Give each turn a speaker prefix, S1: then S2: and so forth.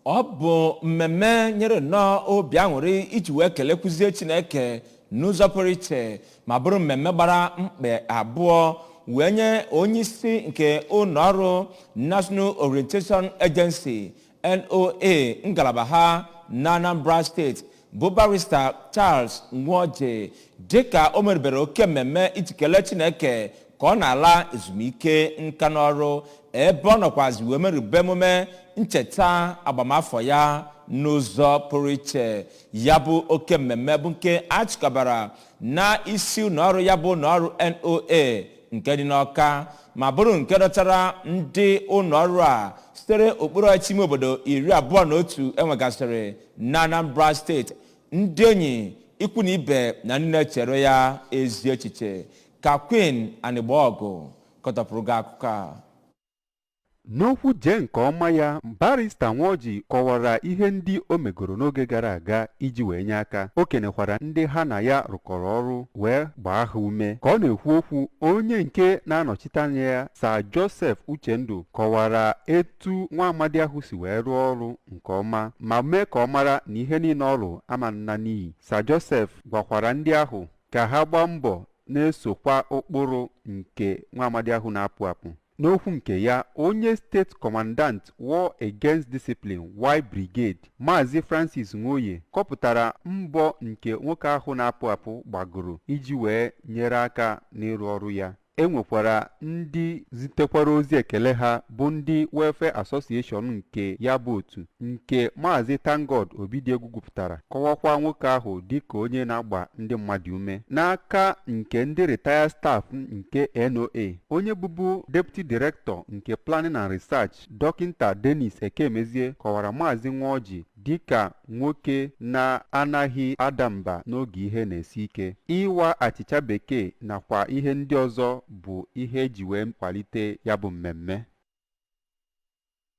S1: Ọ bụ mmemme nyere nnọọ obi aṅụrị iji wee kelekwuzie Chineke n'ụzọ pụrụ iche, ma bụrụ mmemme gbara mkpe abụọ wee nye onyeisi nke ụlọọrụ National Orientation Agency, NOA, ngalaba ha na Anambra Steeti, bụ Barrister Charles Nwoji, dịka o meribere oke mmemme iji kelee Chineke ka ọ na-ala ezumike nka n'ọrụ, ebe ọ nọkwazi wee merube emume ncheta agbamafọ ya n'ụzọ pụrụ iche. Ya bụ oke mmemme bụ nke a chịkọbara na isi ụlọọrụ ya bụ ụlọọrụ NOA nke dị n'Ọka, ma bụrụ nke dọtara ndị ụlọọrụ a sitere okpuru ọchịchị ime obodo 21 enwegasịrị na Anambra Steeti, ndị enyi, ikwu na ibe na ndị na-echere ya ezi echiche. Ka Queen Anịgbaọgụ kọtọpụrụ gị akụkọ a.
S2: N'okwu jee nke ọma ya, Barrister Nwoji kọwara ihe ndị o megoro n'oge gara aga iji wee nye aka. O kenekwara ndị ha na ya rụkọrọ ọrụ wee gbaa ha ume. Ka ọ na-ekwu okwu, onye nke na-anọchite anya ya, Sir Joseph Uchendu, kọwara etu nwa amadi ahụ si wee rụọ ọrụ nke ọma ma mee ka ọ mara na ihe niile ọ rụ ama nna n'iyi. Sir Joseph gwakwara ndị ahụ ka ha gbaa mbọ na-esokwa ụkpụrụ nke nwa amadi ahụ na-apụ apụ. N'okwu nke ya, onye State Commandant, War Against Discipline Y Brigade, Maazị Francis Nwoye, kọpụtara mbọ nke nwoke ahụ na-apụ apụ gbagoro iji wee nyere aka n'ịrụ ọrụ ya. E nwekwara ndị zitekwara ozi ekele ha, bụ ndị Welfare Association nke ya bụ otu nke Maazị Thankgod Obidiegwu gwupụtara, kọwakwa nwoke ahụ dịka onye na-agba ndị mmadụ ume. N'aka nke ndị retired staff nke NOA, onye bụbu Deputy Director nke Planning and Research, Dọkịta Dennis Ekemezie, kọwara Maazị Nwoji dịka nwoke na-anaghị ada mba n'oge ihe na-esi ike. Ịwa achịcha bekee nakwa ihe ndị ọzọ bụ ihe eji wee kwalite ya bụ mmemme.